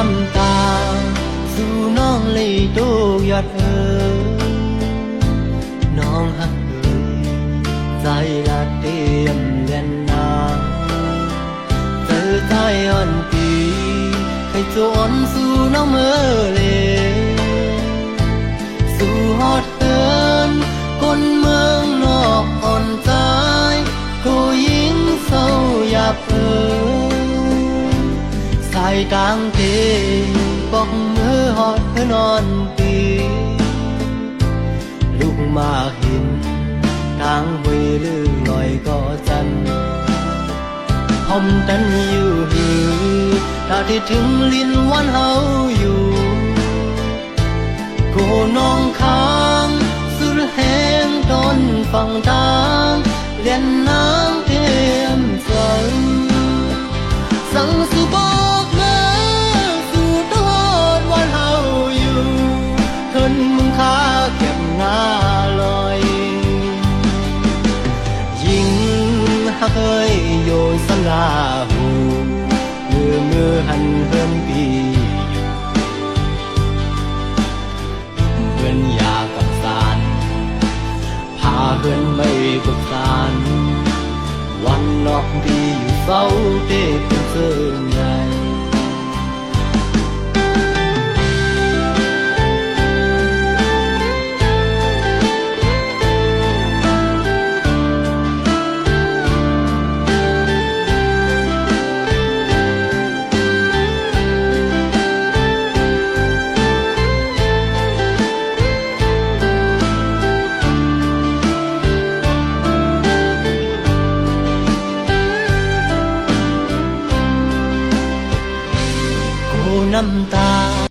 ນ້ຳຕາສູ່ນ້ອງເລີຍຕົກຢອດເອີ ນ້ອງຮັກເອີຍ ໃຈລະຕຽມແລ່ນໜາ ໃຈໃຈອ່ອນປີ ໃຄ່ຈວນສູ່ນ້ອງເມີເລ ສູ່ຮອດເຮືອນ ຄົນເມືອງນອກອ່ອນໃຈ ຜູ້ຍິງເສົ້າຢາບເອີ ສາຍຕາງເຕ ປອກເມືອຮອດເຮືອນອ່ອນປີ ລູກໝາກຫີນ ທາງຫ້ວຍເລີກລອຍກໍຈັນ ພ້ອມຕັນຢູ່ຫື ຖ້າທີ່ເຖິງລິນວັນເຮົາຢູ່ ໂກນ້ອງຄາງ ສຸດແຮງຕ້ອນຝັ່ງທາງ ແລ່ນນາງເຕັມໃຈ ສັ່ງສູ່ບອກເມີ ສູ່ຕອດວັນເຮົາຢູ່ ເທິນມຸງຄ່າເກັບງາລອຍ ຍິງຮັກເອີຍ ໂຍນສຳລາຫູ ເມືອເມືອຫັນເຮືອນປີຢູ່ ເຮືອນຢາກັບສານ ພາເຮືອນໄມ້ບຸກສານ ວັນນອກດີຢູ່ເຊົ້າເຕເປັນເຊີນໃຫຍ່ ໂກນ້ຳຕາ